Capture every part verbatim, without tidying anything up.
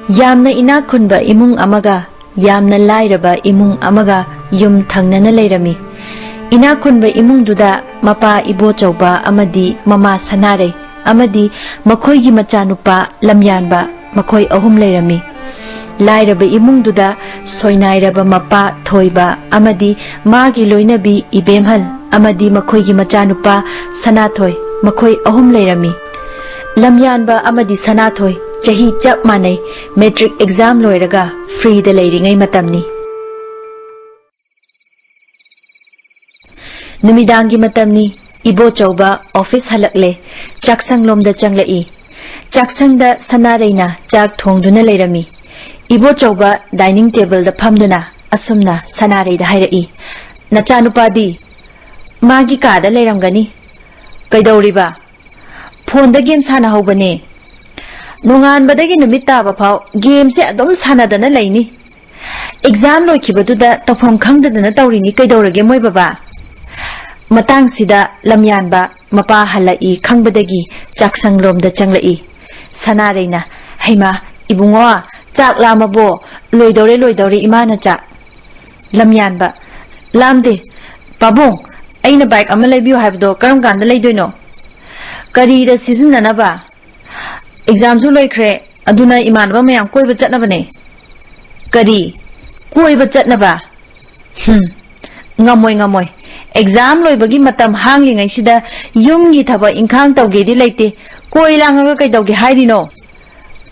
ꯌꯥꯝꯅ ꯏꯅꯥꯛ ꯈꯨꯟꯕ ꯏꯃꯨꯡ ꯑꯃꯒ ꯌꯥꯝꯅ ꯂꯥꯏꯔꯕ ꯏꯃꯨꯡ ꯑꯃꯒ ꯌꯨꯝ ꯊꯪꯅꯅ ꯂꯩꯔꯝꯃꯤ꯫ ꯏꯅꯥꯛ ꯈꯨꯟꯕ ꯏꯃꯨꯡꯗꯨꯗ ꯃꯄꯥ ꯏꯕꯣꯆꯧꯕ ꯑꯃꯗꯤ ꯃꯃꯥ ꯁꯅꯥꯔꯩ ꯑꯃꯗꯤ ꯃꯈꯣꯏꯒꯤ ꯃꯆꯥꯅꯨꯄꯥ ꯂꯝꯌꯥꯟꯕ, ꯃꯈꯣꯏ ꯑꯍꯨꯝ ꯂꯩꯔꯝꯃꯤ꯫ ꯂꯥꯏꯔꯕ ꯏꯃꯨꯡꯗꯨꯗ ꯁꯣꯏꯅꯥꯏꯔꯕ ꯃꯄꯥ ꯊꯣꯏꯕ ꯑꯃꯗꯤ ꯃꯥꯒꯤ ꯂꯣꯏꯅꯕꯤ ꯏꯕꯦꯝꯍꯜ ꯑꯃꯗꯤ ꯃꯈꯣꯏꯒꯤ ꯃꯆꯥꯅꯨꯄꯥ ꯁꯅꯥꯊꯣꯏ, ꯃꯈꯣꯏ ꯑꯍꯨꯝ ꯂꯩꯔꯝꯃꯤ꯫ ꯂꯝꯌꯥꯟꯕ ꯑꯃꯗꯤ ꯁꯅꯥꯊꯣꯏ ꯆꯍꯤ ꯆꯞ ꯃꯥꯟꯅꯩ꯫ ꯃꯦꯇ꯭ꯔꯤꯛ ꯑꯦꯛꯖꯥꯝ ꯂꯣꯏꯔꯒ ꯐ꯭ꯔꯤꯗ ꯂꯩꯔꯤꯉꯩ ꯃꯇꯝꯅꯤ꯫ ꯅꯨꯃꯤꯗꯥꯡꯒꯤ ꯃꯇꯝꯅꯤ꯫ ꯏꯕꯣꯆꯧꯕ ꯑꯣꯐꯤꯁ ꯍꯜꯂꯛꯂꯦ꯫ ꯆꯥꯛꯁꯪꯂꯣꯝꯗ ꯆꯪꯂꯛꯏ꯫ ꯆꯥꯛꯁꯪꯗ ꯁꯅꯥꯔꯩꯅ ꯆꯥꯛ ꯊꯣꯡꯗꯨꯅ ꯂꯩꯔꯝꯃꯤ꯫ ꯏꯕꯣꯆꯧꯕ ꯗꯥꯏꯅꯤꯡ ꯇꯦꯕꯜꯗ ꯐꯝꯗꯨꯅ ꯑꯁꯨꯝꯅ ꯁꯅꯥꯔꯩꯗ ꯍꯥꯏꯔꯛꯏ, "ꯅꯆꯥꯅꯨꯄꯥꯗꯤ?" "ꯃꯥꯒꯤ ꯀꯥꯗ ꯂꯩꯔꯝꯒꯅꯤ꯫" "ꯀꯩꯗꯧꯔꯤꯕ?" "ꯐꯣꯟꯗ ꯒꯦꯝ ꯁꯥꯟꯅꯍꯧꯕꯅꯦ꯫ ꯅꯣꯡꯉꯥꯟꯕꯗꯒꯤ ꯅꯨꯃꯤꯠ ꯇꯥꯕ ꯐꯥꯎ ꯒꯦꯝꯁꯦ ꯑꯗꯨꯝ ꯁꯥꯟꯅꯗꯅ ꯂꯩꯅꯤ꯫ ꯑꯦꯛꯖꯥꯝ ꯂꯣꯏꯈꯤꯕꯗꯨꯗ ꯇꯧꯐꯝ ꯈꯪꯗꯗꯅ ꯇꯧꯔꯤꯅꯤ꯫ ꯀꯩꯗꯧꯔꯒꯦ ꯃꯣꯏ ꯕꯕꯥ?" ꯃꯇꯥꯡꯁꯤꯗ ꯂꯝꯌꯥꯟꯕ ꯃꯄꯥ ꯍꯜꯂꯛꯏ ꯈꯪꯕꯗꯒꯤ ꯆꯥꯛꯁꯪꯂꯣꯝꯗ ꯆꯪꯂꯛꯏ꯫ ꯁꯅꯥꯔꯩꯅ, "ꯍꯩꯃꯥ, ꯏꯕꯨꯡꯉꯣ, ꯆꯥꯛ ꯂꯥꯝꯃꯕꯣ? ꯂꯣꯏꯗꯧꯔꯦ, ꯂꯣꯏꯗꯧꯔꯦ ꯏꯃꯥꯅ ꯆꯥꯛ꯫" ꯂꯝꯌꯥꯟꯕ, "ꯂꯥꯝꯗꯦ꯫ ꯄꯥꯕꯨꯡ, ꯑꯩꯅ ꯕꯥꯏꯛ ꯑꯃ ꯂꯩꯕꯤꯌꯨ ꯍꯥꯏꯕꯗꯣ ꯀꯔꯝ ꯀꯥꯟꯗ ꯂꯩꯗꯣꯏꯅꯣ?" "ꯀꯔꯤꯗ ꯁꯤꯖꯤꯟꯅꯅꯕ?" "ꯑꯦꯛꯖꯥꯝꯁꯨ ꯂꯣꯏꯈ꯭ꯔꯦ, ꯑꯗꯨꯅ ꯏꯃꯥꯟꯅꯕ ꯃꯌꯥꯝ ꯀꯣꯏꯕ ꯆꯠꯅꯕꯅꯦ꯫" "ꯀꯔꯤ? ꯀꯣꯏꯕ ꯆꯠꯅꯕ? ꯍꯨꯝ, ꯉꯝꯃꯣꯏ, ꯉꯝꯃꯣꯏ꯫ ꯑꯦꯛꯖꯥꯝ ꯂꯣꯏꯕꯒꯤ ꯃꯇꯝ ꯍꯥꯡꯂꯤꯉꯩꯁꯤꯗ ꯌꯨꯝꯒꯤ ꯊꯕꯛ ꯏꯪꯈꯥꯡ ꯇꯧꯒꯦꯗꯤ ꯂꯩꯇꯦ꯫ ꯀꯣꯏ ꯂꯥꯡꯉꯒ ꯀꯩꯗꯧꯒꯦ ꯍꯥꯏꯔꯤꯅꯣ?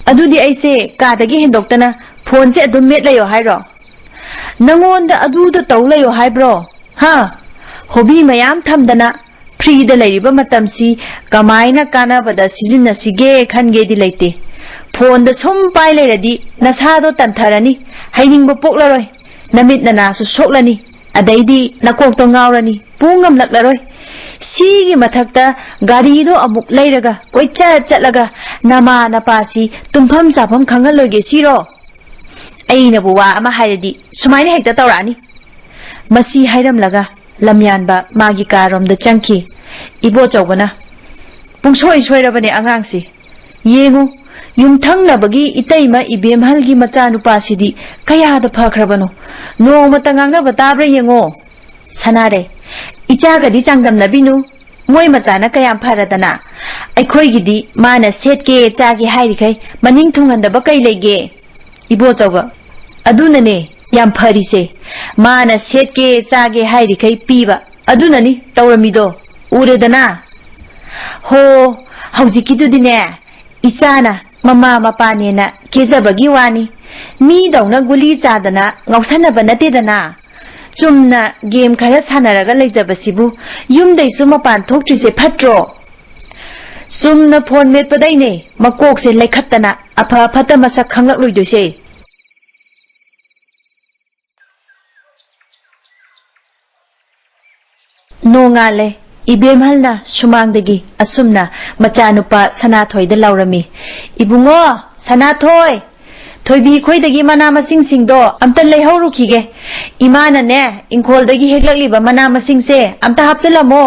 ꯑꯗꯨꯗꯤ ꯑꯩꯁꯦ ꯀꯥꯗꯒꯤ ꯍꯦꯟꯗꯣꯛꯇꯅ ꯐꯣꯟꯁꯦ ꯑꯗꯨꯝ ꯃꯦꯠ ꯂꯩꯌꯣ ꯍꯥꯏꯔꯣ? ꯅꯪꯉꯣꯟꯗ ꯑꯗꯨꯗ ꯇꯧ ꯂꯩꯌꯣ ꯍꯥꯏꯕ꯭ꯔꯣ? ꯍꯥ? ꯍꯣꯕꯤ ꯃꯌꯥꯝ ꯊꯝꯗꯅ ꯐ꯭ꯔꯤꯗ ꯂꯩꯔꯤꯕ ꯃꯇꯝꯁꯤ ꯀꯃꯥꯏꯅ ꯀꯥꯟꯅꯕꯗ ꯁꯤꯖꯤꯟꯅꯁꯤꯒꯦ ꯈꯟꯒꯦꯗꯤ ꯂꯩꯇꯦ꯫ ꯐꯣꯟꯗ ꯁꯨꯝ ꯄꯥꯏ ꯂꯩꯔꯗꯤ ꯅꯁꯥꯗꯣ ꯇꯟꯊꯔꯅꯤ, ꯍꯩꯅꯤꯡꯕ ꯄꯣꯛꯂꯔꯣꯏ, ꯅꯃꯤꯠ ꯅꯅꯥꯁꯨ ꯁꯣꯛꯂꯅꯤ, ꯑꯗꯩꯗꯤ ꯅꯀꯣꯛꯇꯣ ꯉꯥꯎꯔꯅꯤ, ꯄꯨ ꯉꯝꯂꯛꯂꯔꯣꯏ꯫ ꯁꯤꯒꯤ ꯃꯊꯛꯇ ꯒꯥꯔꯤꯗꯣ ꯑꯃꯨꯛ ꯂꯩꯔꯒ ꯀꯣꯏꯆꯠ ꯆꯠꯂꯒ ꯅꯃꯥ ꯅꯄꯥꯁꯤ ꯇꯨꯝꯐꯝ ꯆꯥꯐꯝ ꯈꯪꯍꯜꯂꯣꯏꯒꯦ ꯁꯤꯔꯣ? ꯑꯩꯅꯕꯨ ꯋꯥ ꯑꯃ ꯍꯥꯏꯔꯗꯤ ꯁꯨꯃꯥꯏꯅ ꯍꯦꯛꯇ ꯇꯧꯔꯛꯑꯅꯤ꯫" ꯃꯁꯤ ꯍꯥꯏꯔꯝꯂꯒ ꯂꯝꯌꯥꯟꯕ ꯃꯥꯒꯤ ꯀꯥꯔꯣꯝꯗ ꯆꯪꯈꯤ꯫ ꯏꯕꯣꯆꯧꯕꯅ, "ꯄꯨꯡꯁꯣꯏ ꯁꯣꯏꯔꯕꯅꯦ ꯑꯉꯥꯡꯁꯤ꯫ ꯌꯦꯡꯉꯨ, ꯌꯨꯝꯊꯪꯅꯕꯒꯤ ꯏꯇꯩꯃ ꯏꯕꯦꯝꯍꯜꯒꯤ ꯃꯆꯥꯅꯨꯄꯥꯁꯤꯗꯤ ꯀꯌꯥꯗ ꯐꯈ꯭ꯔꯕꯅꯣ? ꯅꯣꯡꯃꯇ ꯉꯥꯡꯅꯕ ꯇꯥꯕ꯭ꯔꯥ ꯌꯦꯡꯉꯣ꯫ ꯁꯅꯥꯔꯩ, ꯏꯆꯥꯒꯗꯤ ꯆꯥꯡꯗꯝꯅꯕꯤꯅꯨ꯫ ꯃꯣꯏ ꯃꯆꯥꯅ ꯀꯌꯥꯝ ꯐꯔꯗꯅ꯫ ꯑꯩꯈꯣꯏꯒꯤꯗꯤ ꯃꯥꯅ ꯁꯦꯠꯀꯦ ꯆꯥꯒꯦ ꯍꯥꯏꯔꯤꯈꯩ ꯃꯅꯤꯡ ꯊꯨꯡꯍꯟꯗꯕ ꯀꯩ ꯂꯩꯒꯦ? ꯏꯕꯣꯆꯧꯕ, ꯑꯗꯨꯅꯅꯦ ꯌꯥꯝ ꯐꯔꯤꯁꯦ꯫ ꯃꯥꯅ ꯁꯦꯠꯀꯦ ꯆꯥꯒꯦ ꯍꯥꯏꯔꯤꯈꯩ ꯄꯤꯕ꯫ ꯑꯗꯨꯅꯅꯤ ꯇꯧꯔꯝꯃꯤꯗꯣ꯫ ꯎꯔꯦꯗꯅ? ꯍꯣ, ꯍꯧꯖꯤꯛꯀꯤꯗꯨꯗꯤꯅꯦ, ꯏꯆꯥꯅ ꯃꯃꯥ ꯃꯄꯥꯅꯦꯅ ꯀꯦꯖꯕꯒꯤ ꯋꯥꯅꯤ꯫ ꯃꯤꯗꯧꯅ ꯒꯨꯂꯤ ꯆꯥꯗꯅ ꯉꯥꯎꯁꯟꯅꯕ ꯅꯠꯇꯦꯗꯅ꯫ ꯆꯨꯝꯅ ꯒꯦꯝ ꯈꯔ ꯁꯥꯟꯅꯔꯒ ꯂꯩꯖꯕꯁꯤꯕꯨ ꯌꯨꯝꯗꯩꯁꯨ ꯃꯄꯥꯟ ꯊꯣꯛꯇ꯭ꯔꯤꯁꯦ ꯐꯠꯇ꯭ꯔꯣ? ꯆꯨꯝꯅ ꯐꯣꯟ ꯃꯦꯠꯄꯗꯩꯅꯦ ꯃꯀꯣꯛꯁꯦ ꯂꯩꯈꯠꯇꯅ ꯑꯐ ꯐꯠꯇ ꯃꯁꯛ ꯈꯪꯂꯛꯂꯣꯏꯗꯣꯏꯁꯦ꯫ ꯅꯣꯡꯉꯥꯜꯂꯦ꯫ ꯏꯕꯦꯝꯍꯜꯅ ꯁꯨꯃꯥꯡꯗꯒꯤ ꯑꯁꯨꯝꯅ ꯃꯆꯥꯅꯨꯄꯥ ꯁꯅꯥꯊꯣꯏꯗ ꯂꯥꯎꯔꯝꯃꯤ, "ꯏꯕꯨꯡꯉꯣ, ꯁꯅꯥꯊꯣꯏ, ꯊꯣꯏꯕꯤ ꯈꯣꯏꯗꯒꯤ ꯃꯅꯥ ꯃꯁꯤꯡꯁꯤꯡꯗꯣ ꯑꯝꯇ ꯂꯩꯍꯧꯔꯨꯈꯤꯒꯦ꯫ ꯏꯃꯥꯅꯅꯦ, ꯏꯪꯈꯣꯜꯗꯒꯤ ꯍꯦꯛꯂꯛꯂꯤꯕ ꯃꯅꯥ ꯃꯁꯤꯡꯁꯦ ꯑꯝꯇ ꯍꯥꯞꯆꯤꯜꯂꯝꯃꯣ꯫"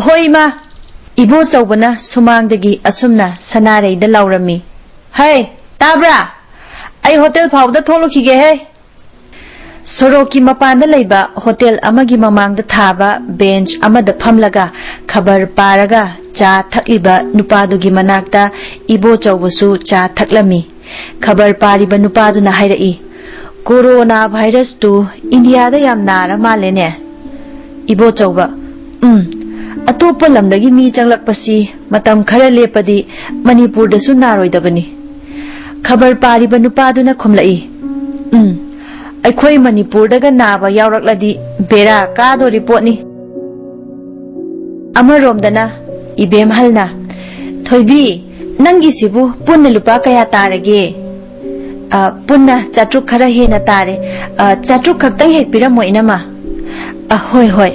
"ꯍꯣꯏ, ꯏꯃꯥ꯫" ꯏꯕꯣꯆꯧꯕꯅ ꯁꯨꯃꯥꯡꯗꯒꯤ ꯑꯁꯨꯝꯅ ꯁꯅꯥꯔꯩꯗ ꯂꯥꯎꯔꯝꯃꯤ, "ꯍꯩ, ꯇꯥꯕ꯭ꯔꯥ? ꯑꯩ ꯍꯣꯇꯦꯜ ꯐꯥꯎꯕꯗ ꯊꯣꯛꯂꯨꯈꯤꯒꯦꯍꯦ꯫" ꯁꯣꯔꯣꯛꯀꯤ ꯃꯄꯥꯟꯗ ꯂꯩꯕ ꯍꯣꯇꯦꯜ ꯑꯃꯒꯤ ꯃꯃꯥꯡꯗ ꯊꯥꯕ ꯕꯦꯟꯆ ꯑꯃꯗ ꯐꯝꯂꯒ ꯈꯕꯔ ꯄꯥꯔꯒ ꯆꯥ ꯊꯛꯂꯤꯕ ꯅꯨꯄꯥꯗꯨꯒꯤ ꯃꯅꯥꯛꯇ ꯏꯕꯣꯆꯧꯕꯁꯨ ꯆꯥ ꯊꯛꯂꯝꯃꯤ꯫ ꯈꯕꯔ ꯄꯥꯔꯤꯕ ꯅꯨꯄꯥꯗꯨꯅ ꯍꯥꯏꯔꯛꯏ, "ꯀꯣꯔꯣꯅꯥ ꯚꯥꯏꯔꯁꯇꯨ ꯏꯟꯗꯤꯌꯥꯗ ꯌꯥꯝ ꯅꯥꯔ ꯃꯥꯜꯂꯦꯅꯦ?" ꯏꯕꯣꯆꯧꯕ, "ꯎꯝ, ꯑꯇꯣꯞꯄ ꯂꯝꯗꯒꯤ ꯃꯤ ꯆꯪꯂꯛꯄꯁꯤ ꯃꯇꯝ ꯈꯔ ꯂꯦꯞꯄꯗꯤ ꯃꯅꯤꯄꯨꯔꯗꯁꯨ ꯅꯥꯔꯣꯏꯗꯕꯅꯤ꯫" ꯈꯕꯔ ꯄꯥꯔꯤꯕ ꯅꯨꯄꯥꯗꯨꯅ ꯈꯨꯝꯂꯛꯏ, "ꯎꯝ, ꯑꯩꯈꯣꯏ ꯃꯅꯤꯄꯨꯔꯗꯒ ꯅꯥꯕ ꯌꯥꯎꯔꯛꯂꯗꯤ ꯕꯦꯔꯥ ꯀꯥꯗꯣꯔꯤ ꯄꯣꯠꯅꯤ꯫" ꯑꯃꯔꯣꯝꯗꯅ ꯏꯕꯦꯝꯍꯜꯅ, "ꯊꯣꯏꯕꯤ, ꯅꯪꯒꯤꯁꯤꯕꯨ ꯄꯨꯟꯅ ꯂꯨꯄꯥ ꯀꯌꯥ ꯇꯥꯔꯒꯦ?" "ꯑ, ꯄꯨꯟꯅ ꯆꯥꯇ꯭ꯔꯨꯛ ꯈꯔ ꯍꯦꯟꯅ ꯇꯥꯔꯦ꯫ ꯑ, ꯆꯥꯇ꯭ꯔꯨꯛ ꯈꯛꯇꯪ ꯍꯦꯛ ꯄꯤꯔꯝꯃꯣ, ꯏꯅꯝꯃ꯫" "ꯑ, ꯍꯣꯏ, ꯍꯣꯏ꯫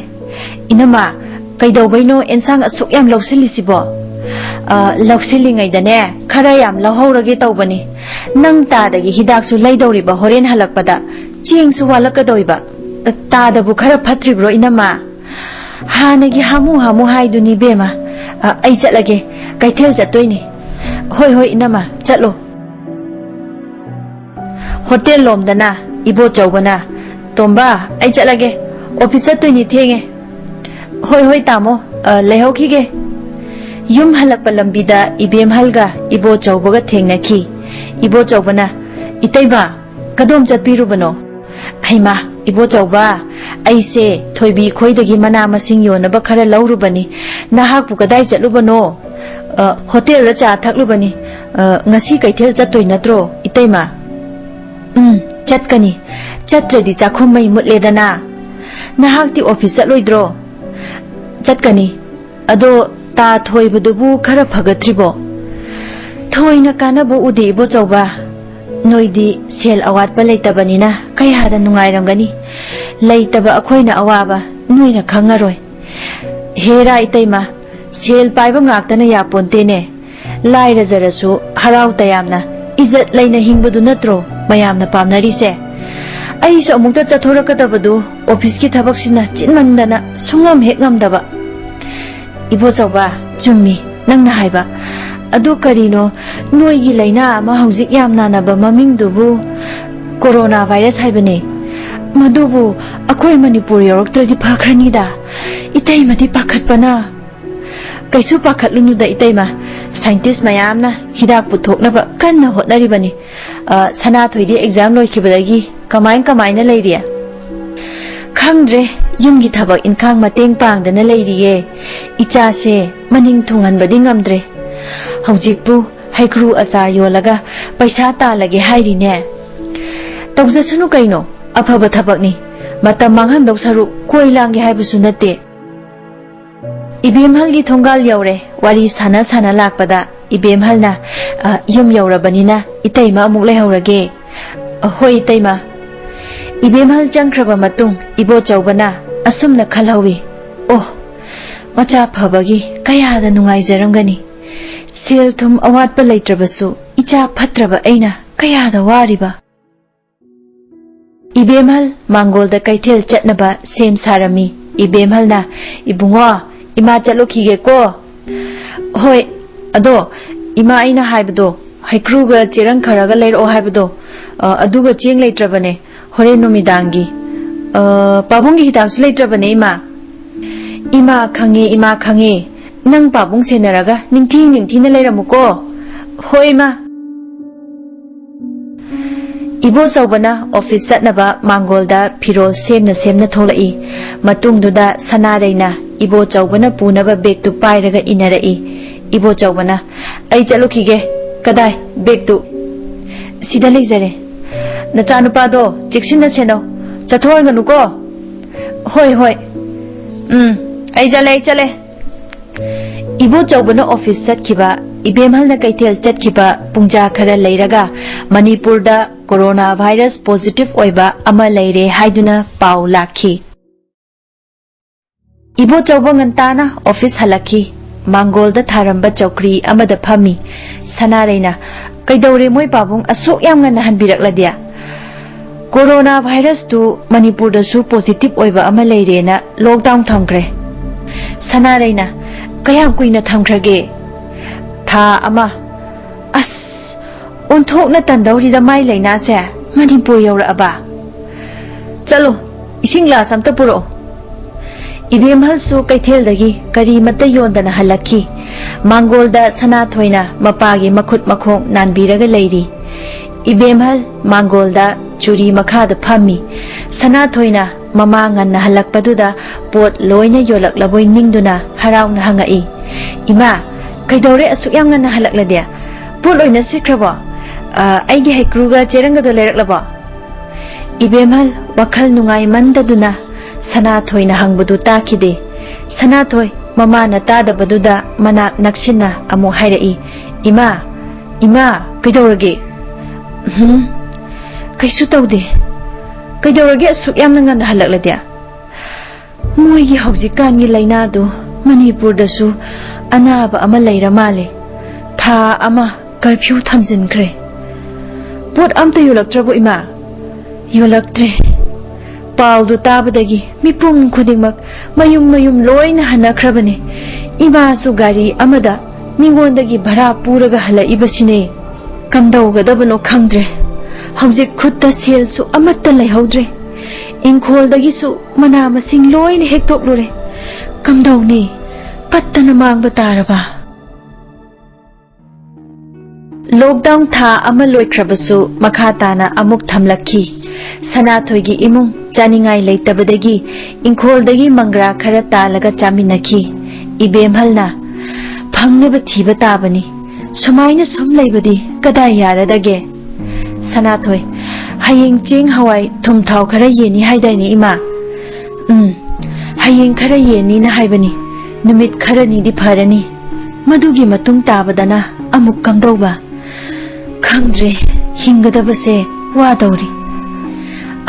ꯏꯅꯝꯃ, ꯀꯩꯗꯧꯕꯩꯅꯣ ꯑꯦꯟꯁꯥꯡ ꯑꯁꯨꯛ ꯌꯥꯝ ꯂꯧꯁꯤꯜꯂꯤꯁꯤꯕꯣ?" "ꯑ, ꯂꯧꯁꯤꯜꯂꯤꯉꯩꯗꯅꯦ, ꯈꯔ ꯌꯥꯝ ꯂꯧꯍꯧꯔꯒꯦ ꯇꯧꯕꯅꯤ꯫ ꯅꯪ ꯇꯥꯗꯒꯤ ꯍꯤꯗꯥꯛꯁꯨ ꯂꯩꯗꯧꯔꯤꯕ ꯍꯣꯔꯦꯟ ꯍꯜꯂꯛꯄꯗ꯫ ꯆꯦꯡꯁꯨ ꯋꯥꯠꯂꯛꯀꯗꯧꯏꯕ꯫ ꯑ, ꯇꯥꯗꯕꯨ ꯈꯔ ꯐꯠꯇ꯭ꯔꯤꯕ꯭ꯔꯣ, ꯏꯅꯝꯃ?" "ꯍꯥꯟꯅꯒꯤ ꯍꯥꯃꯨ ꯍꯥꯃꯨ ꯍꯥꯏꯗꯨꯅꯤ, ꯏꯕꯦꯝꯃ꯫ ꯑ, ꯑꯩ ꯆꯠꯂꯒꯦ, ꯀꯩꯊꯦꯜ ꯆꯠꯇꯣꯏꯅꯤ꯫" ꯍꯣꯏ ꯍꯣꯏ ꯏꯅꯝꯃ, ꯆꯠꯂꯣ꯫ ꯍꯣꯇꯦꯜ ꯂꯣꯝꯗꯅ ꯏꯕꯣꯆꯧꯕꯅ, "ꯇꯣꯝꯕ, ꯑꯩ ꯆꯠꯂꯒꯦ, ꯑꯣꯐꯤꯁ ꯆꯠꯇꯣꯏꯅꯤ, ꯊꯦꯡꯉꯦ"꯫ "ꯍꯣꯏ ꯍꯣꯏ ꯇꯥꯃꯣ, ꯑ, ꯂꯩꯍꯧꯈꯤꯒꯦ"꯫ ꯌꯨꯝ ꯍꯜꯂꯛꯄ ꯂꯝꯕꯤꯗ ꯏꯕꯦꯝꯍꯜꯒ ꯏꯕꯣꯆꯧꯕꯒ ꯊꯦꯡꯅꯈꯤ꯫ ꯏꯕꯣꯆꯧꯕꯅ, "ꯏꯇꯩꯃ, ꯀꯗꯣꯝ ꯆꯠꯄꯤꯔꯨꯕꯅꯣ?" "ꯍꯩꯃꯥ, ꯏꯕꯣꯆꯧꯕ, ꯑꯩꯁꯦ ꯊꯣꯏꯕꯤ ꯈꯣꯏꯗꯒꯤ ꯃꯅꯥ ꯃꯁꯤꯡ ꯌꯣꯟꯅꯕ ꯈꯔ ꯂꯧꯔꯨꯕꯅꯤ꯫ ꯅꯍꯥꯛꯄꯨ ꯀꯗꯥꯏ ꯆꯠꯂꯨꯕꯅꯣ?" "ꯑ, ꯍꯣꯇꯦꯜꯗ ꯆꯥ ꯊꯛꯂꯨꯕꯅꯤ꯫ ꯑ, ꯉꯁꯤ ꯀꯩꯊꯦꯜ ꯆꯠꯇꯣꯏ ꯅꯠꯇ꯭ꯔꯣ, ꯏꯇꯩꯃ?" "ꯎꯝ, ꯆꯠꯀꯅꯤ꯫ ꯆꯠꯇ꯭ꯔꯗꯤ ꯆꯥꯛꯈꯨꯝ ꯃꯩ ꯃꯨꯠꯂꯦꯗꯅ꯫ ꯅꯍꯥꯛꯇꯤ ꯑꯣꯐꯤꯁ ꯆꯠꯂꯣꯏꯗ꯭ꯔꯣ?" "ꯆꯠꯀꯅꯤ꯫ ꯑꯗꯣ ꯇꯥ ꯊꯣꯏꯕꯗꯨꯕꯨ ꯈꯔ ꯐꯒꯠꯇ꯭ꯔꯤꯕꯣ?" "ꯊꯣꯏꯅ ꯀꯥꯟꯅꯕ ꯎꯗꯦ, ꯏꯕꯣꯆꯧꯕ꯫ ꯅꯣꯏꯗꯤ ꯁꯦꯜ ꯑꯋꯥꯠꯄ ꯂꯩꯇꯕꯅꯤꯅ ꯀꯌꯥꯗ ꯅꯨꯡꯉꯥꯏꯔꯝꯒꯅꯤ꯫ ꯂꯩꯇꯕ ꯑꯩꯈꯣꯏꯅ ꯑꯋꯥꯕ ꯅꯣꯏꯅ ꯈꯪꯉꯔꯣꯏ꯫ ꯍꯦꯔꯥ ꯏꯇꯩꯃ, ꯁꯦꯜ ꯄꯥꯏꯕ ꯉꯥꯛꯇꯅ ꯌꯥꯄꯣꯟꯇꯦꯅꯦ꯫ ꯂꯥꯏꯔꯖꯔꯁꯨ ꯍꯔꯥꯎ ꯇꯌꯥꯝꯅ ꯏꯖꯠ ꯂꯩꯅ ꯍꯤꯡꯕꯗꯨ ꯅꯠꯇ꯭ꯔꯣ ꯃꯌꯥꯝꯅ ꯄꯥꯝꯅꯔꯤꯁꯦ? ꯑꯩꯁꯨ ꯑꯃꯨꯛꯇ ꯆꯠꯊꯣꯔꯛꯀꯗꯕꯗꯨ ꯑꯣꯐꯤꯁꯀꯤ ꯊꯕꯛꯁꯤꯅ ꯆꯤꯟꯃꯟꯗꯅ ꯁꯨꯡꯉꯝ ꯍꯦꯛ ꯉꯝꯗꯕ"꯫ "ꯏꯕꯣꯆꯧꯕ, ꯆꯨꯝꯃꯤ ꯅꯪꯅ ꯍꯥꯏꯕ꯫ ꯑꯗꯨ ꯀꯔꯤꯅꯣ ꯅꯣꯏꯒꯤ ꯂꯥꯏꯅꯥ ꯑꯃ ꯍꯧꯖꯤꯛ ꯌꯥꯝ ꯅꯥꯅꯕ ꯃꯃꯤꯡꯗꯨꯕꯨ ꯀꯣꯔꯣꯅꯥ ꯚꯥꯏꯔꯁ ꯍꯥꯏꯕꯅꯦ꯫ ꯃꯗꯨꯕꯨ ꯑꯩꯈꯣꯏ ꯃꯅꯤꯄꯨꯔ ꯌꯧꯔꯛꯇ꯭ꯔꯗꯤ ꯐꯈ꯭ꯔꯅꯤꯗ꯫ ꯏꯇꯩꯃꯗꯤ ꯄꯥꯈꯠꯄꯅ"꯫ "ꯀꯩꯁꯨ ꯄꯥꯈꯠꯂꯨꯅꯨꯗ ꯏꯇꯩꯃ, ꯁꯥꯏꯟꯇꯤꯁ ꯃꯌꯥꯝꯅ ꯍꯤꯗꯥꯛ ꯄꯨꯊꯣꯛꯅꯕ ꯀꯟꯅ ꯍꯣꯠꯅꯔꯤꯕꯅꯤ꯫ ꯑ, ꯁꯅꯥꯊꯣꯏꯗꯤ ꯑꯦꯛꯖꯥꯝ ꯂꯣꯏꯈꯤꯕꯗꯒꯤ ꯀꯃꯥꯏ ꯀꯃꯥꯏꯅ ꯂꯩꯔꯤ?" "ꯈꯪꯗ꯭ꯔꯦ, ꯌꯨꯝꯒꯤ ꯊꯕꯛ ꯏꯟꯈꯥꯡ ꯃꯇꯦꯡ ꯄꯥꯡꯗꯅ ꯂꯩꯔꯤꯌꯦ꯫ ꯏꯆꯥꯁꯦ ꯃꯅꯤꯡ ꯊꯨꯡꯍꯟꯕꯗꯤ ꯉꯝꯗ꯭ꯔꯦ꯫ ꯍꯧꯖꯤꯛꯄꯨ ꯍꯩꯀ꯭ꯔꯨ ꯑꯆꯥꯔ ꯌꯣꯜꯂꯒ ꯄꯩꯁꯥ ꯇꯥꯜꯂꯒꯦ ꯍꯥꯏꯔꯤꯅꯦ꯫ ꯇꯧꯖꯁꯅꯨ ꯀꯩꯅꯣ, ꯑꯐꯕ ꯊꯕꯛꯅꯤ꯫ ꯃꯇꯝ ꯃꯥꯡꯍꯟꯗꯧ ꯁꯔꯨꯛ ꯀꯣꯏ ꯂꯥꯡꯒꯦ ꯍꯥꯏꯕꯁꯨ ꯅꯠꯇꯦ"꯫ ꯏꯕꯦꯝꯍꯜꯒꯤ ꯊꯣꯡꯒꯥꯜ ꯌꯧꯔꯦ꯫ ꯋꯥꯔꯤ ꯁꯥꯟꯅ ꯁꯥꯟꯅ ꯂꯥꯛꯄꯗ ꯏꯕꯦꯝꯍꯜꯅ, "ꯑ, ꯌꯨꯝ ꯌꯧꯔꯕꯅꯤꯅ ꯏꯇꯩꯃ ꯑꯃꯨꯛ ꯂꯩꯍꯧꯔꯒꯦ"꯫ "ꯑ, ꯍꯣꯏ ꯏꯇꯩꯃ"꯫ ꯏꯕꯦꯝꯍꯜ ꯆꯪꯈ꯭ꯔꯕ ꯃꯇꯨꯡ ꯏꯕꯣꯆꯧꯕꯅ ꯑꯁꯨꯝꯅ ꯈꯜꯍꯧꯏ, "ꯑꯣ, ꯃꯆꯥ ꯐꯕꯒꯤ ꯀꯌꯥꯗ ꯅꯨꯡꯉꯥꯏꯖꯔꯝꯒꯅꯤ꯫ ꯁꯦꯜ ꯊꯨꯝ ꯑꯋꯥꯠꯄ ꯂꯩꯇ꯭ꯔꯕꯁꯨ ꯏꯆꯥ ꯐꯠꯇ꯭ꯔꯕ ꯑꯩꯅ ꯀꯌꯥꯗ ꯋꯥꯔꯤꯕ"꯫ ꯏꯕꯦꯝꯍꯜ ꯃꯥꯡꯒꯣꯜꯗ ꯀꯩꯊꯦꯜ ꯆꯠꯅꯕ ꯁꯦꯝ ꯁꯥꯔꯝꯃꯤ꯫ ꯏꯕꯦꯝꯍꯜꯅ, "ꯏꯕꯨꯡꯉꯣ, ꯏꯃꯥ ꯆꯠꯂꯨꯈꯤꯒꯦꯀꯣ"꯫ "ꯍꯣꯏ, ꯑꯗꯣ ꯏꯃꯥ, ꯑꯩꯅ ꯍꯥꯏꯕꯗꯣ, ꯍꯩꯀ꯭ꯔꯨꯒ ꯆꯦꯔꯪ ꯈꯔꯒ ꯂꯩꯔꯛꯑꯣ ꯍꯥꯏꯕꯗꯣ, ꯑ, ꯑꯗꯨꯒ ꯆꯦꯡ ꯂꯩꯇ꯭ꯔꯕꯅꯦ꯫ ꯍꯣꯔꯦꯟ ꯅꯨꯃꯤꯗꯥꯡꯒꯤ꯫ ꯑ, ꯄꯥꯕꯨꯡꯒꯤ ꯍꯤꯗꯥꯛꯁꯨ ꯂꯩꯇ꯭ꯔꯕꯅꯦ, ꯏꯃꯥ꯫ ꯏꯃꯥ, ꯈꯪꯉꯦ, ꯏꯃꯥ, ꯈꯪꯉꯦ꯫ ꯅꯪ ꯄꯥꯕꯨꯡ ꯁꯦꯟꯅꯔꯒ ꯅꯤꯡꯊꯤ ꯅꯤꯡꯊꯤꯅ ꯂꯩꯔꯝꯃꯨꯀꯣ꯫ ꯍꯣꯏ, ꯏꯃꯥ꯫ ꯏꯕꯣꯆꯧꯕꯅ ꯑꯣꯐꯤꯁ ꯆꯠꯅꯕ ꯃꯥꯡꯒꯣꯜꯗ ꯐꯤꯔꯣꯜ ꯁꯦꯝꯅ ꯁꯦꯝꯅ ꯊꯣꯛꯂꯛꯏ꯫ ꯃꯇꯨꯡꯗꯨꯗ ꯁꯅꯥꯔꯩꯅ ꯏꯕꯣꯆꯧꯕꯅ ꯄꯨꯅꯕ ꯕꯦꯒꯇꯨ ꯄꯥꯏꯔꯒ ꯏꯟꯅꯔꯛꯏ꯫ ꯏꯕꯣꯆꯧꯕꯅ, "ꯑꯩ ꯆꯠꯂꯨꯈꯤꯒꯦ꯫ ꯀꯗꯥꯏ? ꯕꯦꯒꯇꯨ?" "ꯁꯤꯗ ꯂꯩꯖꯔꯦ꯫ ꯅꯆꯥꯅꯨꯄꯥꯗꯣ ꯆꯦꯛꯁꯤꯟꯅ ꯁꯦꯟꯅꯧ꯫ ꯆꯠꯊꯣꯛꯍꯟꯒꯅꯨꯀꯣ꯫" "ꯍꯣꯏ, ꯍꯣꯏ꯫ ꯎꯝ, ꯑꯩ ꯆꯠꯂꯦ, ꯑꯩ ꯆꯠꯂꯦ꯫" ꯏꯕꯣꯆꯧꯕꯅ ꯑꯣꯐꯤꯁ ꯆꯠꯈꯤꯕ, ꯏꯕꯦꯝꯍꯜꯅ ꯀꯩꯊꯦꯜ ꯆꯠꯈꯤꯕ ꯄꯨꯡꯖꯥ ꯈꯔ ꯂꯩꯔꯒ ꯃꯅꯤꯄꯨꯔꯗ ꯀꯣꯔꯣꯅꯥ ꯚꯥꯏꯔꯁ ꯄꯣꯖꯤꯇꯤꯚ ꯑꯣꯏꯕ ꯑꯃ ꯂꯩꯔꯦ ꯍꯥꯏꯗꯨꯅ ꯄꯥꯎ ꯂꯥꯛꯈꯤ꯫ ꯏꯕꯣꯆꯧꯕ ꯉꯟꯇꯥꯅ ꯑꯣꯐꯤꯁ ꯍꯜꯂꯛꯈꯤ꯫ ꯃꯥꯡꯒꯣꯜꯗ ꯊꯥꯔꯝꯕ ꯆꯧꯀ꯭ꯔꯤ ꯑꯃꯗ ꯐꯝꯃꯤ꯫ ꯁꯅꯥꯔꯩꯅ, "ꯀꯩꯗꯧꯔꯦ ꯃꯣꯏ ꯄꯥꯕꯨꯡ ꯑꯁꯨꯛ ꯌꯥꯝ ꯉꯟꯅ ꯍꯟꯕꯤꯔꯛꯂꯗꯤ?" "ꯀꯣꯔꯣꯅꯥ ꯚꯥꯏꯔꯁꯇꯨ ꯃꯅꯤꯄꯨꯔꯗꯁꯨ ꯄꯣꯖꯤꯇꯤꯚ ꯑꯣꯏꯕ ꯑꯃ ꯂꯩꯔꯦꯅ ꯂꯣꯛꯗꯥꯎꯟ ꯊꯝꯈ꯭ꯔꯦ꯫" ꯁꯅꯥꯔꯩꯅ, "ꯀꯌꯥꯝ ꯀꯨꯏꯅ ꯊꯝꯈ꯭ꯔꯒꯦ?" "ꯊꯥ ꯑꯃ꯫" "ꯑꯁ, ꯑꯣꯟꯊꯣꯛꯅ ꯇꯟꯗꯧꯔꯤꯗ ꯃꯥꯏ ꯂꯥꯏꯅꯥꯁꯦ꯫ ꯃꯅꯤꯄꯨꯔ ꯌꯧꯔꯛꯑꯕ?" "ꯆꯠꯂꯣ, ꯏꯁꯤꯡ ꯒ꯭ꯂꯥꯁ ꯑꯝꯇ ꯄꯨꯔꯛꯑꯣ꯫" ꯏꯕꯦꯝꯍꯜꯁꯨ ꯀꯩꯊꯦꯜꯗꯒꯤ ꯀꯔꯤꯃꯠꯇ ꯌꯣꯟꯗꯅ ꯍꯜꯂꯛꯈꯤ꯫ ꯃꯥꯡꯒꯣꯜꯗ ꯁꯅꯥꯊꯣꯏꯅ ꯃꯄꯥꯒꯤ ꯃꯈꯨꯠ ꯃꯈꯣꯡ ꯅꯥꯟꯕꯤꯔꯒ ꯂꯩꯔꯤ꯫ ꯏꯕꯦꯝꯍꯜ ꯃꯥꯡꯒꯣꯜꯗ ꯆꯨꯔꯤ ꯃꯈꯥꯗ ꯐꯝꯃꯤ꯫ ꯁꯅꯥꯊꯣꯏꯅ ꯃꯃꯥ ꯉꯟꯅ ꯍꯜꯂꯛꯄꯗꯨꯗ ꯄꯣꯠ ꯂꯣꯏꯅ ꯌꯣꯜꯂꯛꯂꯕꯣꯏ ꯅꯤꯡꯗꯨꯅ ꯍꯔꯥꯎꯅ ꯍꯪꯉꯛꯏ, "ꯏꯃꯥ, ꯀꯩꯗꯧꯔꯦ ꯑꯁꯨꯛ ꯌꯥꯝ ꯉꯟꯅ ꯍꯜꯂꯛꯂꯗꯤ? ꯄꯣꯠ ꯂꯣꯏꯅ ꯁꯤꯠꯈ꯭ꯔꯕꯣ? ꯑ, ꯑꯩꯒꯤ ꯍꯩꯀ꯭ꯔꯨꯒ ꯆꯦꯔꯪꯒꯗꯣ ꯂꯩꯔꯛꯂꯕꯣ?" ꯏꯕꯦꯝꯍꯜ ꯋꯥꯈꯜ ꯅꯨꯡꯉꯥꯏꯃꯟꯗꯗꯨꯅ ꯁꯅꯥꯊꯣꯏꯅ ꯍꯪꯕꯗꯨ ꯇꯥꯈꯤꯗꯦ꯫ ꯁꯅꯥꯊꯣꯏ ꯃꯃꯥꯅ ꯇꯥꯗꯕꯗꯨꯗ ꯃꯅꯥꯛ ꯅꯛꯁꯤꯟꯅ ꯑꯃꯨꯛ ꯍꯥꯏꯔꯛꯏ, "ꯏꯃꯥ, ꯏꯃꯥ, ꯀꯩꯗꯧꯔꯒꯦ?" "ꯎꯝ, ꯀꯩꯁꯨ ꯇꯧꯗꯦ꯫ ꯀꯩꯗꯧꯔꯒꯦ ꯑꯁꯨꯛ ꯌꯥꯝꯅ ꯉꯟꯅ ꯍꯜꯂꯛꯂꯗꯤ?" "ꯃꯣꯏꯒꯤ ꯍꯧꯖꯤꯛꯀꯥꯟꯒꯤ ꯂꯥꯏꯅꯥꯗꯨ ꯃꯅꯤꯄꯨꯔꯗꯁꯨ ꯑꯅꯥꯕ ꯑꯃ ꯂꯩꯔ ꯃꯥꯜꯂꯦ꯫ ꯊꯥ ꯑꯃ ꯀꯔꯐ꯭ꯌꯨ ꯊꯝꯖꯤꯟꯈ꯭ꯔꯦ꯫" "ꯄꯣꯠ ꯑꯝꯇ ꯌꯣꯜꯂꯛꯇ꯭ꯔꯕꯣ, ꯏꯃꯥ?" "ꯌꯣꯜꯂꯛꯇ꯭ꯔꯦ꯫ ꯄꯥꯎꯗꯨ ꯇꯥꯕꯗꯒꯤ ꯃꯤꯄꯨꯝ ꯈꯨꯗꯤꯡꯃꯛ ꯃꯌꯨꯝ ꯃꯌꯨꯝ ꯂꯣꯏꯅ ꯍꯟꯅꯈ꯭ꯔꯕꯅꯦ꯫ ꯏꯃꯥꯁꯨ ꯒꯥꯔꯤ ꯑꯃꯗ ꯃꯤꯉꯣꯟꯗꯒꯤ ꯚꯔꯥ ꯄꯨꯔꯒ ꯍꯜꯂꯛꯏꯕꯁꯤꯅꯦ꯫ ꯀꯝꯗꯧꯒꯗꯕꯅꯣ ꯈꯪꯗ꯭ꯔꯦ꯫ ꯍꯧꯖꯤꯛ ꯈꯨꯠꯇ ꯁꯦꯜꯁꯨ ꯑꯃꯠꯇ ꯂꯩꯍꯧꯗ꯭ꯔꯦ꯫ ꯏꯪꯈꯣꯜꯗꯒꯤꯁꯨ ꯃꯅꯥ ꯃꯁꯤꯡ ꯂꯣꯏꯅ ꯍꯦꯛꯇꯣꯛꯂꯨꯔꯦ꯫ ꯀꯝꯗꯧꯅꯤ? ꯄꯠꯇꯅ ꯃꯥꯡꯕ ꯇꯥꯔꯕ? ꯂꯣꯛꯗꯥꯎꯟ ꯊꯥ ꯑꯃ ꯂꯣꯏꯈ꯭ꯔꯕꯁꯨ ꯃꯈꯥ ꯇꯥꯅ ꯑꯃꯨꯛ ꯊꯝꯂꯛꯈꯤ꯫ ꯁꯅꯥꯊꯣꯏꯒꯤ ꯏꯃꯨꯡ ꯆꯥꯅꯤꯡꯉꯥꯏ ꯂꯩꯇꯕꯗꯒꯤ ꯏꯪꯈꯣꯜꯗꯒꯤ ꯃꯪꯒ꯭ꯔꯥ ꯈꯔ ꯇꯥꯜꯂꯒ ꯆꯥꯃꯤꯟꯅꯈꯤ꯫ ꯏꯕꯦꯝꯍꯜꯅ, "ꯐꯪꯅꯕ ꯊꯤꯕ ꯇꯥꯕꯅꯤ꯫ ꯁꯨꯃꯥꯏꯅ ꯁꯨꯝ ꯂꯩꯕꯗꯤ ꯀꯗꯥꯏ ꯌꯥꯔꯗꯒꯦ?" ꯁꯅꯥꯊꯣꯏ, "ꯍꯌꯦꯡ ꯆꯦꯡ ꯍꯋꯥꯏ ꯊꯨꯝ ꯊꯥꯎ ꯈꯔ ꯌꯦꯟꯅꯤ ꯍꯥꯏꯗꯥꯏꯅꯦ, ꯏꯃꯥ?" "ꯎꯝ, ꯍꯌꯦꯡ ꯈꯔ ꯌꯦꯟꯅꯤꯅ ꯍꯥꯏꯕꯅꯤ꯫ ꯅꯨꯃꯤꯠ ꯈꯔꯅꯤꯗꯤ ꯐꯔꯅꯤ꯫ ꯃꯗꯨꯒꯤ ꯃꯇꯨꯡ ꯇꯥꯕꯗꯅ ꯑꯃꯨꯛ ꯀꯝꯗꯧꯕ? ꯈꯪꯗ꯭ꯔꯦ, ꯍꯤꯡꯒꯗꯕꯁꯦ ꯋꯥꯗꯧꯔꯤ꯫"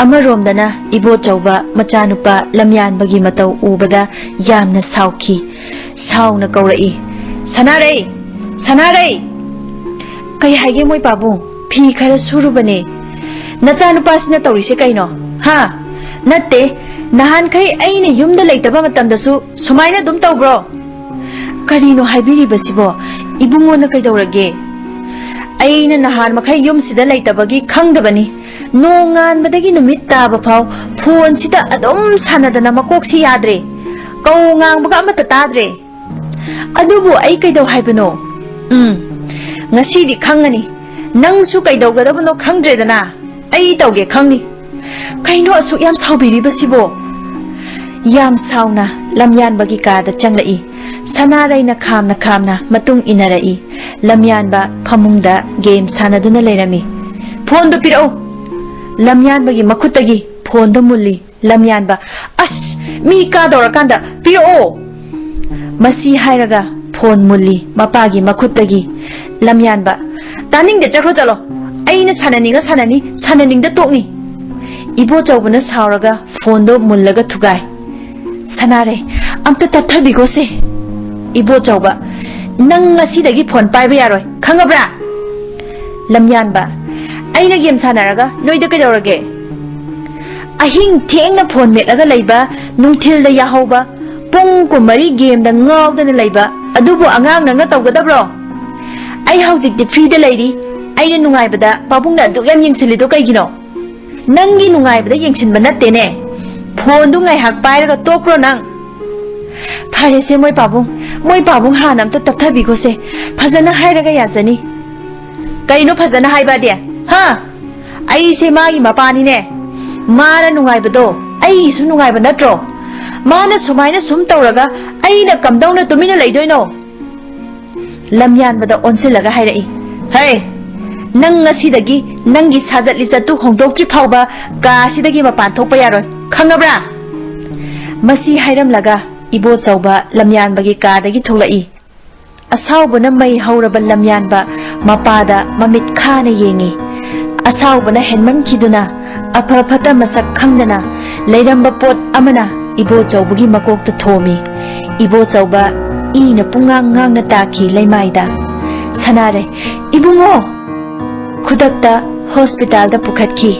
ꯑꯃꯔꯣꯝꯗꯅ ꯏꯕꯣꯆꯧꯕ ꯃꯆꯥꯅꯨꯄꯥ ꯂꯝꯌꯥꯟꯕꯒꯤ ꯃꯇꯧ ꯎꯕꯗ ꯌꯥꯝꯅ ꯁꯥꯎꯈꯤ꯫ ꯁꯥꯎꯅ ꯀꯧꯔꯛꯏ, "ꯁꯅꯥꯔꯩ! ꯁꯅꯥꯔꯩ!" "ꯀꯩ ꯍꯥꯏꯒꯦ ꯃꯣꯏ ꯄꯥꯕꯨꯡ? ꯐꯤ ꯈꯔ ꯁꯨꯔꯨꯕꯅꯦ꯫" "ꯅꯆꯥꯅꯨꯄꯥꯁꯤꯅ ꯇꯧꯔꯤꯁꯦ ꯀꯩꯅꯣ? ꯍꯥ? ꯅꯠꯇꯦ, ꯅꯍꯥꯟꯈꯩ ꯑꯩꯅ ꯌꯨꯝꯗ ꯂꯩꯇꯕ ꯃꯇꯝꯗꯁꯨ ꯁꯨꯃꯥꯏꯅ ꯑꯗꯨꯝ ꯇꯧꯕ꯭ꯔꯣ?" "ꯀꯔꯤꯅꯣ ꯍꯥꯏꯕꯤꯔꯤꯕꯁꯤꯕꯣ? ꯏꯕꯨꯡꯉꯣꯅ ꯀꯩꯗꯧꯔꯒꯦ?" "ꯑꯩꯅ ꯅꯍꯥꯟ ꯃꯈꯩ ꯌꯨꯝꯁꯤꯗ ꯂꯩꯇꯕꯒꯤ ꯈꯪꯗꯕꯅꯤ꯫ ꯅꯣꯡꯉꯥꯟꯕꯗꯒꯤ ꯅꯨꯃꯤꯠ ꯇꯥꯕ ꯐꯥꯎ ꯐꯣꯟꯁꯤꯗ ꯑꯗꯨꯝ ꯁꯥꯟꯅꯗꯅ ꯃꯀꯣꯛꯁꯤ ꯌꯥꯗ꯭ꯔꯦ꯫ ꯀꯧ ꯉꯥꯡꯕꯒ ꯑꯃꯠꯇ ꯇꯥꯗ꯭ꯔꯦ꯫ ꯑꯗꯨꯕꯨ ꯑꯩ ꯀꯩꯗꯧ ꯍꯥꯏꯕꯅꯣ? ꯎꯝ, ꯉꯁꯤꯗꯤ ꯈꯪꯉꯅꯤ꯫ ꯅꯪꯁꯨ ꯀꯩꯗꯧꯒꯗꯕꯅꯣ ꯈꯪꯗ꯭ꯔꯦꯗꯅ꯫ ꯑꯩ ꯇꯧꯒꯦ ꯈꯪꯅꯤ꯫" "ꯀꯩꯅꯣ ꯑꯁꯨꯛ ꯌꯥꯝ ꯁꯥꯎꯕꯤꯔꯤꯕꯁꯤꯕꯣ?" ꯌꯥꯝ ꯁꯥꯎꯅ ꯂꯝꯌꯥꯟꯕꯒꯤ ꯀꯥꯗ ꯆꯪꯂꯛꯏ꯫ ꯁꯅꯥꯔꯩꯅ ꯈꯥꯝꯅ ꯈꯥꯝꯅ ꯃꯇꯨꯡ ꯏꯟꯅꯔꯛꯏ꯫ ꯂꯝꯌꯥꯟꯕ ꯐꯃꯨꯡꯗ ꯒꯦꯝ ꯁꯥꯟꯅꯗꯨꯅ ꯂꯩꯔꯝꯃꯤ꯫ "ꯐꯣꯟꯗꯨ ꯄꯤꯔꯛꯎ!" ꯂꯝꯌꯥꯟꯕꯒꯤ ꯃꯈꯨꯠꯇꯒꯤ ꯐꯣꯟꯗꯨ ꯃꯨꯜꯂꯤ꯫ ꯂꯝꯌꯥꯟꯕ, "ꯑꯁ, ꯃꯤ ꯀꯥꯗꯧꯔꯀꯥꯟꯗ ꯄꯤꯔꯛꯑꯣ!" ꯃꯁꯤ ꯍꯥꯏꯔꯒ ꯐꯣꯟ ꯃꯨꯜꯂꯤ ꯃꯄꯥꯒꯤ ꯃꯈꯨꯠꯇꯒꯤ꯫ ꯂꯝꯌꯥꯟꯕ, "ꯇꯥꯅꯤꯡꯗꯦ, ꯆꯠꯈ꯭ꯔꯣ ꯆꯠꯂꯣ꯫ ꯑꯩꯅ ꯁꯥꯟꯅꯅꯤꯡꯉ ꯁꯥꯟꯅꯅꯤ, ꯁꯥꯟꯅꯅꯤꯡꯗ ꯇꯣꯛꯅꯤ꯫" ꯏꯕꯣꯆꯧꯕꯅ ꯁꯥꯎꯔꯒ ꯐꯣꯟꯗꯣ ꯃꯨꯜꯂꯒ ꯊꯨꯒꯥꯏ꯫ "ꯁꯅꯥꯔꯩ, ꯑꯝꯇ ꯇꯞꯊꯕꯤꯈꯣꯁꯦ꯫" ꯏꯕꯣꯆꯧꯕ, "ꯅꯪ ꯉꯁꯤꯗꯒꯤ ꯐꯣꯟ ꯄꯥꯏꯕ ꯌꯥꯔꯣꯏ, ꯈꯪꯉꯕ꯭ꯔꯥ?" ꯂꯝꯌꯥꯟꯕ, "ꯑꯩꯅ ꯒꯦꯝ ꯁꯥꯟꯅꯔꯒ ꯅꯣꯏꯗ ꯀꯩꯗꯧꯔꯒꯦ? ꯑꯍꯤꯡ ꯊꯦꯡꯅ ꯐꯣꯟ ꯃꯦꯠꯂꯒ ꯂꯩꯕ, ꯅꯨꯡꯊꯤꯜꯗ ꯌꯥꯍꯧꯕ, ꯄꯨꯡ ꯀꯨꯟꯃꯔꯤ ꯒꯦꯝꯗ ꯉꯥꯎꯗꯅ ꯂꯩꯕ, ꯑꯗꯨꯕꯨ ꯑꯉꯥꯡ ꯅꯪꯅ ꯇꯧꯒꯗꯕ꯭ꯔꯣ? ꯑꯩ ꯍꯧꯖꯤꯛꯇꯤ ꯐ꯭ꯔꯤꯗ ꯂꯩꯔꯤ꯫ ꯑꯩꯅ ꯅꯨꯡꯉꯥꯏꯕꯗ ꯄꯥꯕꯨꯡꯅ ꯑꯗꯨꯛ ꯌꯥꯝ ꯌꯦꯡꯁꯤꯜꯂꯤꯗꯣ ꯀꯩꯒꯤꯅꯣ? ꯅꯪꯒꯤ ꯅꯨꯡꯉꯥꯏꯕꯗ ꯌꯦꯡꯁꯤꯟꯕ ꯅꯠꯇꯦꯅꯦ꯫ ꯐꯣꯟꯗꯨ ꯉꯥꯏꯍꯥꯛ ꯄꯥꯏꯔꯒ ꯇꯣꯛꯄ꯭ꯔꯣ ꯅꯪ? ꯐꯔꯦꯁꯦ ꯃꯣꯏ ꯄꯥꯕꯨꯡ, ꯃꯣꯏ ꯄꯥꯕꯨꯡ ꯍꯥꯟꯅ ꯑꯝꯇ ꯇꯞꯊꯕꯤꯈꯣꯁꯦ꯫ ꯐꯖꯅ ꯍꯥꯏꯔꯒ ꯌꯥꯖꯅꯤ꯫ ꯀꯩꯅꯣ ꯐꯖꯅ ꯍꯥꯏꯕꯗꯤ? ꯍꯥ? ꯑꯩꯁꯦ ꯃꯥꯒꯤ ꯃꯄꯥꯅꯤꯅꯦ꯫ ꯃꯥꯅ ꯅꯨꯡꯉꯥꯏꯕꯗꯣ ꯑꯩꯒꯤꯁꯨ ꯅꯨꯡꯉꯥꯏꯕ ꯅꯠꯇ꯭ꯔꯣ? ꯃꯥꯅ ꯁꯨꯃꯥꯏꯅ ꯁꯨꯝ ꯇꯧꯔꯒ ꯑꯩꯅ ꯀꯝꯗꯧꯅ ꯇꯨꯃꯤꯟꯅ ꯂꯩꯗꯣꯏꯅꯣ? ꯂꯝꯌꯥꯟꯕꯗ ꯑꯣꯟꯁꯤꯜꯂꯒ ꯍꯥꯏꯔꯛꯏ, ꯍꯦ, ꯅꯪ ꯉꯁꯤꯗꯒꯤ ꯅꯪꯒꯤ ꯁꯥꯖꯠ ꯂꯤꯆꯠꯇꯨ ꯍꯣꯡꯗꯣꯛꯇ꯭ꯔꯤ ꯐꯥꯎꯕ ꯀꯥ ꯑꯁꯤꯗꯒꯤ ꯃꯄꯥꯟ ꯊꯣꯛꯄ ꯌꯥꯔꯣꯏ, ꯈꯪꯉꯕ꯭ꯔꯥ? ꯃꯁꯤ ꯍꯥꯏꯔꯝꯂꯒ ꯏꯕꯣꯆꯧꯕ ꯂꯝꯌꯥꯟꯕꯒꯤ ꯀꯥꯗꯒꯤ ꯊꯣꯛꯂꯛꯏ꯫ ꯑꯁꯥꯎꯕꯅ ꯃꯩ ꯍꯧꯔꯕ ꯂꯝꯌꯥꯟꯕ ꯃꯄꯥꯗ ꯃꯃꯤꯠ ꯈꯥꯅ ꯌꯦꯡꯉꯤ꯫ ꯑꯁꯥꯎꯕꯅ ꯍꯦꯟꯃꯟꯈꯤꯗꯨꯅ ꯑꯐ ꯐꯠꯇ ꯃꯁꯛ ꯈꯪꯗꯅ ꯂꯩꯔꯝꯕ ꯄꯣꯠ ꯑꯃꯅ ꯏꯕꯣꯆꯧꯕꯒꯤ ꯃꯀꯣꯛꯇ ꯊꯣꯝꯃꯤ꯫ ꯏꯕꯣꯆꯧꯕ ꯏꯅ ꯄꯨꯡꯉꯥꯡ ꯉꯥꯡꯅ ꯇꯥꯈꯤ ꯂꯩꯃꯥꯏꯗ꯫ ꯁꯅꯥꯔꯩ, "ꯏꯕꯨꯡꯉꯣ!" ꯈꯨꯗꯛꯇ ꯍꯣꯁꯄꯤꯇꯥꯜꯗ ꯄꯨꯈꯠꯈꯤ꯫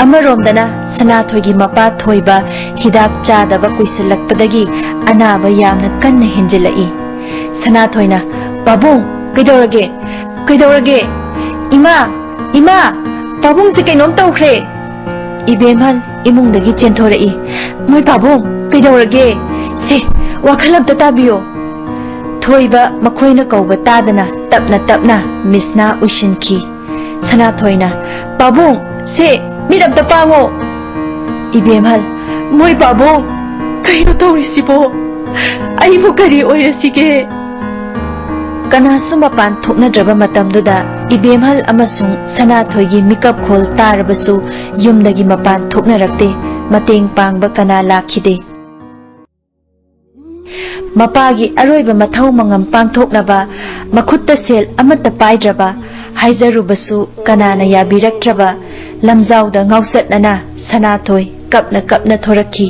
ꯑꯃꯔꯣꯝꯗꯅ ꯁꯅꯥꯊꯣꯏꯒꯤ ꯃꯄꯥ ꯊꯣꯏꯕ ꯍꯤꯗꯥꯛ ꯆꯥꯗꯕ ꯀꯨꯏꯁꯤꯜꯂꯛꯄꯗꯒꯤ ꯑꯅꯥꯕ ꯌꯥꯝꯅ ꯀꯟꯅ ꯍꯦꯟꯖꯤꯜꯂꯛꯏ꯫ ꯁꯅꯥꯊꯣꯏꯅ, "ꯄꯥꯕꯨꯡ, ꯀꯩꯗꯧꯔꯒꯦ? ꯀꯩꯗꯧꯔꯒꯦ? ꯏꯃꯥ, ꯏꯃꯥ, ꯄꯥꯕꯨꯡꯁꯦ ꯀꯩꯅꯣꯝ ꯇꯧꯈ꯭ꯔꯦ!" ꯏꯕꯦꯝꯍꯜ ꯏꯃꯨꯡꯗꯒꯤ ꯆꯦꯟꯊꯣꯔꯛꯏ꯫ "ꯃꯣꯏ ꯄꯥꯕꯨꯡ, ꯀꯩꯗꯧꯔꯒꯦ? ꯁꯦ, ꯋꯥꯈꯜ ꯑꯝꯇ ꯇꯥꯕꯤꯌꯣ!" ꯊꯣꯏꯕ ꯃꯈꯣꯏꯅ ꯀꯧꯕ ꯇꯥꯗꯅ ꯇꯞꯅ ꯇꯞꯅ ꯃꯤꯁꯅꯥ ꯎꯏꯁꯤꯟꯈꯤ꯫ ꯁꯅꯥꯊꯣꯏꯅ, "ꯄꯥꯕꯨꯡ, ꯁꯦ, ꯃꯤꯠ ꯑꯝꯇ ꯄꯥꯡꯉꯣ!" ꯏꯕꯦꯝꯍꯜ, "ꯃꯣꯏ ꯄꯥꯕꯨꯡ, ꯀꯩꯅꯣ ꯇꯧꯔꯤꯁꯤꯕꯣ? ꯑꯩꯕꯨ ꯀꯔꯤ ꯑꯣꯏꯔꯁꯤꯒꯦ?" ꯀꯅꯥꯁꯨ ꯃꯄꯥꯟ ꯊꯣꯛꯅꯗ꯭ꯔꯕ ꯃꯇꯝꯗꯨꯗ ꯏꯕꯦꯝꯍꯜ ꯑꯃꯁꯨꯡ ꯁꯅꯥꯊꯣꯏꯒꯤ ꯃꯤꯀꯞ ꯈꯣꯜ ꯇꯥꯔꯕꯁꯨ ꯌꯨꯝꯗꯒꯤ ꯃꯄꯥꯟ ꯊꯣꯛꯅꯔꯛꯇꯦ꯫ ꯃꯇꯦꯡ ꯄꯥꯡꯕ ꯀꯅꯥ ꯂꯥꯛꯈꯤꯗꯦ꯫ ꯃꯄꯥꯒꯤ ꯑꯔꯣꯏꯕ ꯃꯊꯧ ꯃꯉꯝ ꯄꯥꯡꯊꯣꯛꯅꯕ ꯃꯈꯨꯠꯇ ꯁꯦꯜ ꯑꯃꯠꯇ ꯄꯥꯏꯗ꯭ꯔꯕ, ꯍꯥꯏꯖꯔꯨꯕꯁꯨ ꯀꯅꯥꯅ ꯌꯥꯕꯤꯔꯛꯇ꯭ꯔꯕ, ꯂꯝꯖꯥꯎꯗ ꯉꯥꯎꯆꯠꯅꯅ ꯁꯅꯥꯊꯣꯏ ꯀꯞꯅ ꯀꯞꯅ ꯊꯣꯔꯛꯈꯤ꯫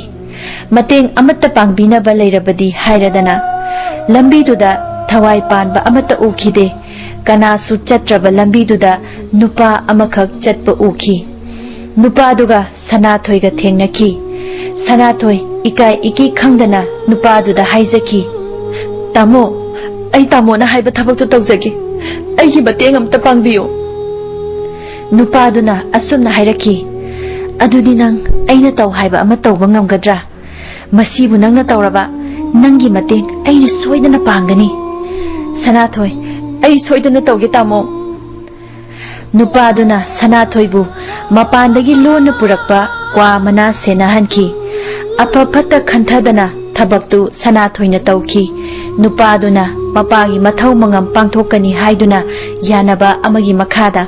ꯃꯇꯦꯡ ꯑꯃꯠꯇ ꯄꯥꯡꯕꯤꯅꯕ ꯂꯩꯔꯕꯗꯤ ꯍꯥꯏꯔꯗꯅ꯫ ꯂꯝꯕꯤꯗꯨꯗ ꯊꯋꯥꯏ ꯄꯥꯟꯕ ꯑꯃꯠꯇ ꯎꯈꯤꯗꯦ꯫ ꯀꯅꯥꯁꯨ ꯆꯠꯇ꯭ꯔꯕ ꯂꯝꯕꯤꯗꯨꯗ ꯅꯨꯄꯥ ꯑꯃꯈꯛ ꯆꯠꯄ ꯎꯈꯤ꯫ ꯅꯨꯄꯥꯗꯨꯒ ꯁꯅꯥꯊꯣꯏꯒ ꯊꯦꯡꯅꯈꯤ꯫ ꯁꯅꯥꯊꯣꯏ ꯏꯀꯥꯏ ꯏꯀꯤ ꯈꯪꯗꯅ ꯅꯨꯄꯥꯗꯨꯗ ꯍꯥꯏꯖꯈꯤ, "ꯇꯥꯃꯣ, ꯑꯩ ꯇꯥꯃꯣꯅ ꯍꯥꯏꯕ ꯊꯕꯛꯇꯨ ꯇꯧꯖꯒꯦ꯫ ꯑꯩꯒꯤ ꯃꯇꯦꯡ ꯑꯝꯇ ꯄꯥꯡꯕꯤꯌꯨ꯫" ꯅꯨꯄꯥꯗꯨꯅ ꯑꯁꯨꯝꯅ ꯍꯥꯏꯔꯛꯈꯤ, "ꯑꯗꯨꯗꯤ ꯅꯪ ꯑꯩꯅ ꯇꯧ ꯍꯥꯏꯕ ꯑꯃ ꯇꯧꯕ ꯉꯝꯒꯗ꯭ꯔꯥ? ꯃꯁꯤꯕꯨ ꯅꯪꯅ ꯇꯧꯔꯕ, ꯅꯪꯒꯤ ꯃꯇꯦꯡ ꯑꯩꯅ ꯁꯣꯏꯗꯅ ꯄꯥꯡꯒꯅꯤ꯫" "ꯁꯅꯥꯊꯣꯏ, ꯑꯩ ꯁꯣꯏꯗꯅ ꯇꯧꯒꯦ, ꯇꯥꯃꯣ꯫" ꯅꯨꯄꯥꯗꯨꯅ ꯁꯅꯥꯊꯣꯏꯕꯨ ꯃꯄꯥꯟꯗꯒꯤ ꯂꯣꯟꯅ ꯄꯨꯔꯛꯄ ꯀ꯭ꯋꯥ ꯃꯅꯥ ꯁꯦꯟꯅꯍꯟꯈꯤ꯫ ꯑꯐ ꯐꯠꯇ ꯈꯟꯊꯗꯅ ꯊꯕꯛꯇꯨ ꯁꯅꯥꯊꯣꯏꯅ ꯇꯧꯈꯤ꯫ ꯅꯨꯄꯥꯗꯨꯅ ꯃꯄꯥꯒꯤ ꯃꯊꯧ ꯃꯉꯝ ꯄꯥꯡꯊꯣꯛꯀꯅꯤ ꯍꯥꯏꯗꯨꯅ ꯌꯥꯅꯕ ꯑꯃꯒꯤ ꯃꯈꯥꯗ꯫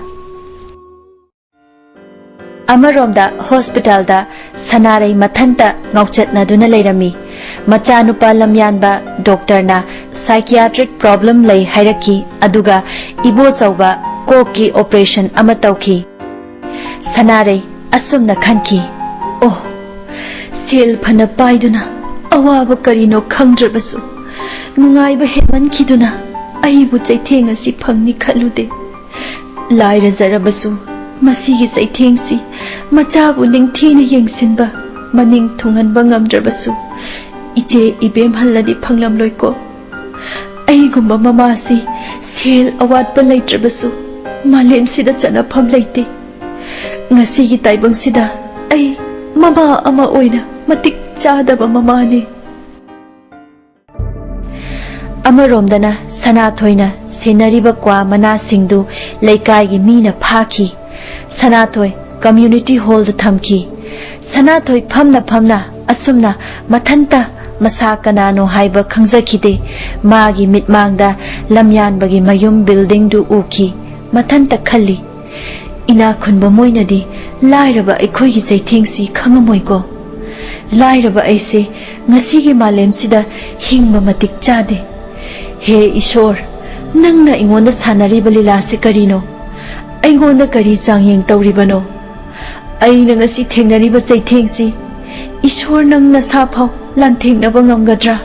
ꯑꯃꯔꯣꯝꯗ ꯍꯣꯁꯄꯤꯇꯥꯜꯗ ꯁꯅꯥꯔꯩ ꯃꯊꯟꯇ ꯉꯥꯎꯆꯠꯅꯗꯨꯅ ꯂꯩꯔꯝꯃꯤ꯫ ꯃꯆꯥꯅꯨꯄꯥ ꯂꯝꯌꯥꯟꯕ ꯗꯣꯛꯇꯔꯅ psychiatric problem ꯂꯩ ꯍꯥꯏꯔꯛꯈꯤ, ꯑꯗꯨꯒ ꯏꯕꯣꯆꯧꯕ ꯀꯣꯛꯀꯤ operation ꯑꯃ ꯇꯧꯈꯤ꯫ ꯁꯅꯥꯔꯩ ꯑꯁꯨꯝꯅ ꯈꯟꯈꯤ, "ꯑꯣ, ꯁꯦꯜ ꯐꯅ ꯄꯥꯏꯗꯨꯅ ꯑꯋꯥꯕ ꯀꯔꯤꯅꯣ ꯈꯪꯗ꯭ꯔꯕꯁꯨ, ꯅꯨꯡꯉꯥꯏꯕ ꯍꯦꯟꯃꯟꯈꯤꯗꯨꯅ ꯑꯩꯕꯨ ꯆꯩꯊꯦꯡ ꯑꯁꯤ ꯐꯪꯅꯤ ꯈꯜꯂꯨꯗꯦ꯫ ꯂꯥꯏꯔꯖꯔꯕꯁꯨ ꯃꯁꯤꯒꯤ ꯆꯩꯊꯦꯡꯁꯤ ꯃꯆꯥꯕꯨ ꯅꯤꯡꯊꯤꯅ ꯌꯦꯡꯁꯤꯟꯕ, ꯃꯅꯤꯡ ꯊꯨꯡꯍꯟꯕ ꯉꯝꯗ꯭ꯔꯕꯁꯨ ꯏꯆꯦ ꯏꯕꯦꯝꯍꯜꯅꯗꯤ ꯐꯪꯂꯝꯂꯣꯏꯀꯣ꯫ ꯑꯩꯒꯨꯝꯕ ꯃꯃꯥꯁꯤ ꯁꯦꯜ ꯑꯋꯥꯠꯄ ꯂꯩꯇ꯭ꯔꯕꯁꯨ ꯃꯥꯂꯦꯝꯁꯤꯗ ꯆꯠꯅꯐꯝ ꯂꯩꯇꯦ꯫ ꯉꯁꯤꯒꯤ ꯇꯥꯏꯕꯪꯁꯤꯗ ꯑꯩ ꯃꯃꯥ ꯑꯃ ꯑꯣꯏꯅ ꯃꯇꯤꯛ ꯆꯥꯗꯕ ꯃꯃꯥꯅꯤ꯫" ꯑꯃꯔꯣꯝꯗꯅ ꯁꯅꯥꯊꯣꯏꯅ ꯁꯦꯟꯅꯔꯤꯕ ꯀ꯭ꯋꯥ ꯃꯅꯥꯁꯤꯡꯗꯨ ꯂꯩꯀꯥꯏꯒꯤ ꯃꯤꯅ ꯐꯥꯈꯤ꯫ ꯁꯅꯥꯊꯣꯏ community hallꯗ ꯊꯝꯈꯤ꯫ ꯁꯅꯥꯊꯣꯏ ꯐꯝꯅ ꯐꯝꯅ ꯑꯁꯨꯝꯅ ꯃꯊꯟꯇ ꯃꯁꯥ ꯀꯅꯥꯅꯣ ꯍꯥꯏꯕ ꯈꯪꯖꯈꯤꯗꯦ꯫ ꯃꯥꯒꯤ ꯃꯤꯠꯃꯥꯡꯗ ꯂꯝꯌꯥꯟꯕꯒꯤ ꯃꯌꯨꯝ buildingꯗꯨ ꯎꯈꯤ꯫ ꯃꯊꯟꯇ ꯈꯜꯂꯤ, "ꯏꯅꯥꯛ ꯈꯨꯟꯕ ꯃꯣꯏꯅꯗꯤ ꯂꯥꯏꯔꯕ ꯑꯩꯈꯣꯏꯒꯤ ꯆꯩꯊꯦꯡꯁꯤ ꯈꯪꯉꯝꯃꯣꯏꯀꯣ꯫ ꯂꯥꯏꯔꯕ ꯑꯩꯁꯦ ꯉꯁꯤꯒꯤ ꯃꯥꯂꯦꯝꯁꯤꯗ ꯍꯤꯡꯕ ꯃꯇꯤꯛ ꯆꯥꯗꯦ꯫ ꯍꯦ ꯏꯁꯣꯔ, ꯅꯪꯅ ꯑꯩꯉꯣꯟꯗ ꯁꯥꯟꯅꯔꯤꯕ ꯂꯤꯂꯥꯁꯦ ꯀꯔꯤꯅꯣ? ꯑꯩꯉꯣꯟꯗ ꯀꯔꯤ ꯆꯥꯡꯌꯦꯡ ꯇꯧꯔꯤꯕꯅꯣ? ꯑꯩꯅ ꯉꯁꯤ ꯊꯦꯡꯅꯔꯤꯕ ꯆꯩꯊꯦꯡꯁꯤ ꯏꯁꯣꯔ ꯅꯪ ꯅꯁꯥ ꯐꯥꯎ ꯂꯥꯟꯊꯦꯡꯅꯕ ꯉꯝꯒꯗ꯭ꯔꯥ?"